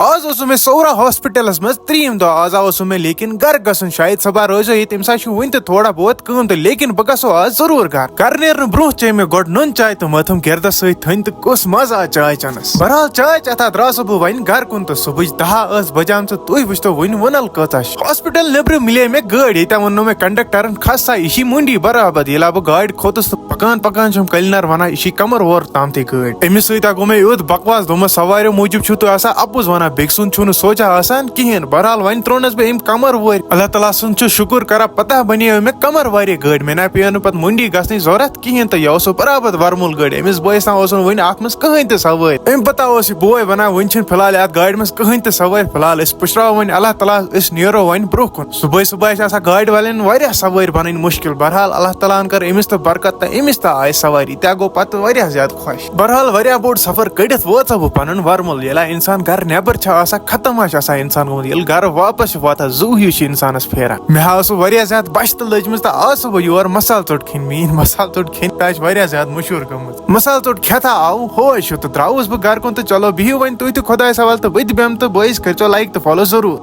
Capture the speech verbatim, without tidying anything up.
آز اوسُس مےٚ سورا ہاسپٹلس منٛز ترٛیٚیِم دۄہ۔ آز آوُس مےٚ لیکن گرٕ گژھُن۔ شاید صبح روزو ییٚتہِ، أمِس چھِ وُنہِ تہِ تھوڑا بہت کٲم تہٕ، لیکن بہٕ گژھو آز ضروٗر گرٕ۔ گرٕ نیرنہٕ برونٛہہ چیٚیہِ مےٚ گۄڈٕ نُن چاے تہٕ مٲتھٕم گردس سۭتۍ تھٔنۍ تہٕ کُس مزٕ آو چاے چٮ۪نس۔ بہرحال، چاے چٮ۪تھ آو درٛاو سا بہٕ وۄنۍ گرٕ کُن تہٕ صبحٕچ دَہ ٲس بجیمژٕ۔ تُہۍ وٕچھتو وُنہِ وُنل کۭژاہ چھِ۔ ہاسپٹل نیٚبرٕ مِلے مےٚ گٲڑۍ، ییٚتٮ۪ن ووٚننو مےٚ کنڈکٹرن، "کھس سا، یہِ چھِ منڈی برابر۔" ییٚلہِ آو بہٕ گاڑِ کھوٚتُس تہٕ پکان پکان چھُم کلینر ونان، "یہِ چھِ کمر وور تام تہِ گٲڑۍ۔" أمِس سۭتۍ آو گوٚو مےٚ یُتھ بکواس، دوٚپمس، "سواریو موٗجوٗب چھِو تُہۍ آسان اپُز ونان، بیٚکہِ سُنٛد چھُو نہٕ سونچان آسان کِہیٖنۍ۔" بہرحال، وۄنۍ ترٛوونس بہٕ أمۍ کمر وورِ۔ اللہ تعالیٰ سُنٛد چھُ شُکُر کران، پتہ بنیو مےٚ کمر وارِ گٲڑۍ، مےٚ نہ پیٚیو نہٕ پتہٕ منڈی گژھنٕچ ضروٗرت کِہیٖنۍ تہٕ یہِ اوس سُہ برابر ورمُل گٲڑۍ۔ أمِس بٲیِس تام اوس نہٕ وُنہِ اتھ منٛز کٕہٕنۍ تہِ سوٲرۍ۔ أمۍ پتہ اوس یہِ بوے ونان، "وُنہِ چھِنہٕ فی الحال اتھ گاڑِ منٛز کٕہٕنۍ تہِ سوٲرۍ، فی الحال أسۍ پُشراوو وۄنۍ اللہ تعالیٰ، أسۍ نیرو وۄنۍ برونٛہہ کُن۔" صُبحٲے صُبحٲے چھِ آسان گاڑِ والٮ۪ن واریاہ سوٲرۍ بنٕنۍ مُشکل۔ بہرحال، اللہ تعالیٰ ہن کٔر أمِس تہِ برکت تہٕ أمِس تہِ آیہِ سوٲرۍ، تہِ گوٚو پتہٕ واریاہ زیادٕ خۄش۔ بہرحال، واریاہ بوٚڑ سفر کٔڑِتھ ووت سا بہٕ پنُن ورمُل۔ ییٚلہِ انسان گرٕ نٮ۪بر چھِ آسان، ختم ہا چھِ آسان انسان گوٚمُت۔ ییٚلہِ گرٕ واپس چھِ واتان، زُو ہیوٗ چھُ انسانس پھیران۔ مےٚ ہا ٲس واریاہ زیادٕ بۄچھِ تہٕ لٔجمٕژ تہٕ آس سا بہٕ یور مسالہٕ ژوٚٹ کھیٚنہِ۔ میٲنۍ مسالہٕ ژوٚٹ کھیٚنہِ تہِ چھِ واریاہ زیادٕ مشہوٗر گٔمٕژ۔ مسالہٕ ژوٚٹ کھٮ۪تھ ہا آوُم ہوش ہیوٗ تہٕ درٛاوُس بہٕ گرٕ کُن۔ تہٕ چلو، بِہِو وۄنۍ تُہۍ تہِ خۄدایس حوالہٕ تہٕ بہٕ تہِ بیٚہمہٕ تہٕ بٲیِس کٔرۍزیو like تہٕ follow ضروٗر۔